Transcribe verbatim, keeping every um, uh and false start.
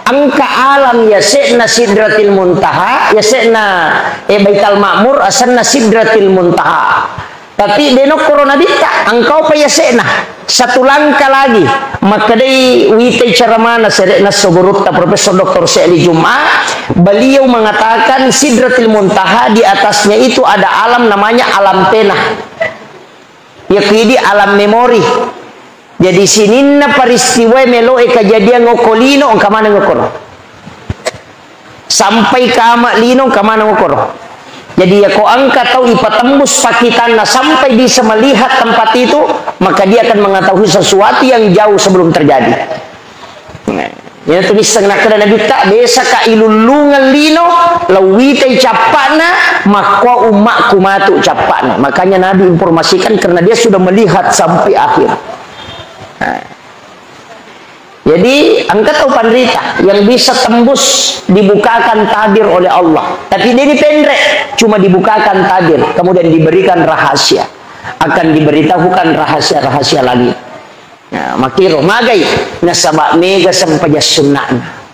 Engka alam yase'na Sidratil Muntaha, yase'na, eh, Baital Ma'mur, asenna Sidratil Muntaha. Tapi de' nokkoro Nabitta, engka upa yase'na. Satu langkah lagi, makkedai witai ceramana sere'na esso gurutta Profesor Doktor Syekh Ali Jum'ah, beliau mengatakan Sidratil Muntaha di atasnya itu ada alam namanya alam pena. Yakku idi alam memori. Jadi sininna peristiwa meloe kejadian okko lino, engka maneng okkoro. Sampai kama lino, engka maneng okkoro. Jadi yako engka tau ipatembus pakitanna sampai bisa melihat tempat itu, maka dia akan mengetahui sesuatu yang jauh sebelum terjadi. Nah, iyanatu nisseng nakkeda Nabitta, biasa ka ilullungeng lino, lauwitai cappa'na, makko ummakku matu cappa'na. Makanya Nabi informasikan karena dia sudah melihat sampai akhir. Nah. Jadi, engka tau panrita yang bisa tembus dibukakan tabir oleh Allah. Tapi dia dipenre, cuma dibukakan tabir, kemudian diberikan rahasia. Akan diberitahukan rahasia-rahasia langit. Nah, makkiro, magai, nasaba mega sempajang sunna'na.